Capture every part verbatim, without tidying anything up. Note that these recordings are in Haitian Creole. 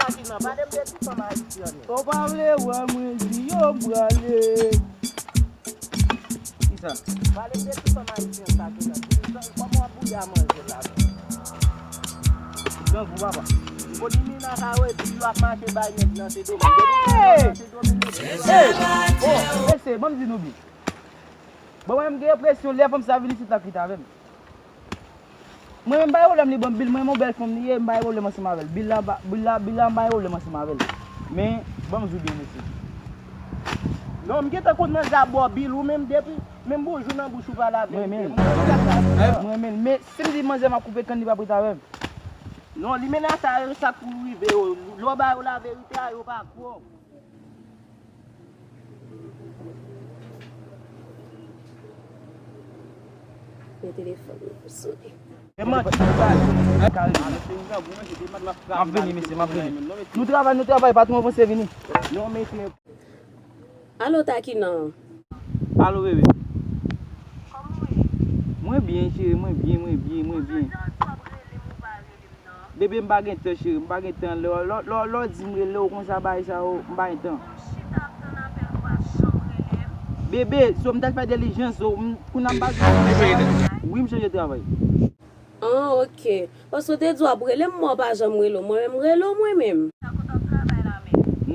Takinan, pale m de ti fanm ayisyèn yo. Ou pa vle wè mwen di yo m prale. Kisa? Pale m de ti fanm ayisyèn Takinan. Kòman w ap bouya manje la menm? Grangou papa. Bon, ni Mina sa yo epi yo ap mache bay nèg nan Sendomeng. Depi nan Sendomeng yo. Hey! Oh, mesye, ban m di nou byen. Bon, mwen, m gen enpresyon lè fanm sa vin isit la ki t avè m. Mwen menm, m pa gen pwoblèm li ban m bil, mwen, yon bèl fanm li ye, m pa gen pwoblèm ansanm avè l. Bil la, m pa- bil la, bil la, m pa gen pwoblèm ansanm avè l. Men, ban m di w byen, mesye. Non, m gentan konn nan zabò bil ou menm depi, menm bonjou nan bouch ou pa lave. Mwen menm. Mwen menm, men, men, si m di manzè m ap koupe kann, li p ap ret avè m. Non, limena sa yo, sa k pou rive yo. Lè w ba yo laverite a, yo pa kwè w. Men telefòn nan sone. E manti, baz. M ap vini, mesye, m ap vini. Nou travay, nou travay, patwon avanse vini. Non, mesye. Alo, Takinan. Alo, bebe. Mwen byen, cheri, mwen byen, mwen byen, mwen byen. Bebe, m pa gen tan, cheri, m pa gen tan. Lè, lè, lè, lè w di m rele w konsa, bagay sa yo, m pa gen tan. Bebe, so m t al fè dilijans, so, m, kounye a m pa gen tan. Wi, m chanje travay. Ah, ok. Paske w te di w ap rele m, mwen w pa janm rele w. Mwen menm rele w, mwen menm.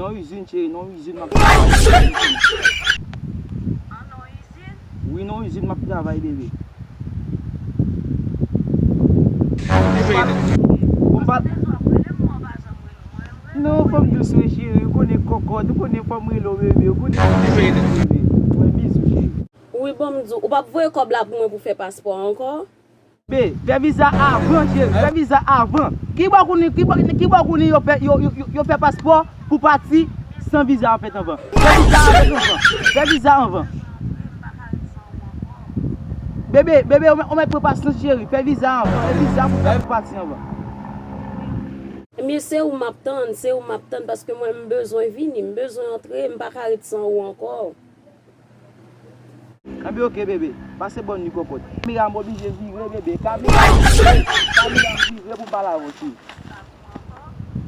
Non, izin, cheri, non, izin, m ap travay. Wi, non, izin, m ap travay, bebe. Ou pa- Non, fanm dous, wi, cheri, ou konnen kòkòt, ou konnen fò m rele w, bebe, ou konnen, bebe. Mwen bizou, cheri. Wi, ban m di w, ou p ap voye kòb la pou mwen pou fè paspò ankò? Be, fè viza avan, cheri. Fè viza avan. Ki bò kounye, ki bò, ki bò kounye yo fè, yo, yo, yo, yo fè paspò pou pati san viza an fèt anvan? Fè viza an fèt anvan. Fè viza anvan. Bebe, bebe, ou mèt, ou mèt pran pasyans, cheri. Fè viza anvan. Fè viza pou fè pou pati anvan. Ebyen, se ou m ap tann, se ou m ap tann, paske mwen, m bezwen vini, m bezwen antre, m pa ka ret san ou ankò. Anben, oke, bebe. Pase bòn li, kòkòt. Kamera, m oblije vire, bebe. Kamera, m vire. Kamera, m vire pou m pale avè w, cheri.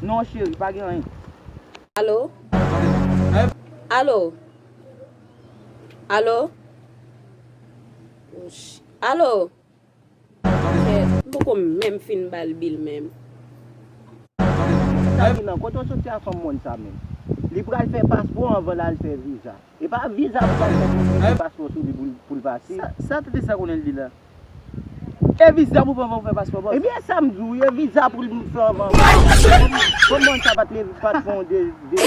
Non, cheri, pa gen anyen. Alo? Alo? Alo? Alo? Ok, m poko menm fin ba l bil menm. Takinan, kote w soti a fanm mòn sa menm? Li pral fè paspò anvan l al fè viza. E pa viza pou pral fè pou l mete paspò sou li pou l, pou l pase. Sa, sa tete sa konnen l di la? E viza pou fè anvan ou fè paspò, bòs? Ebyen, sa m di w, e viza pou l fè anvan. Fanm mòn sa pa t leve, pa t fè yon de, de.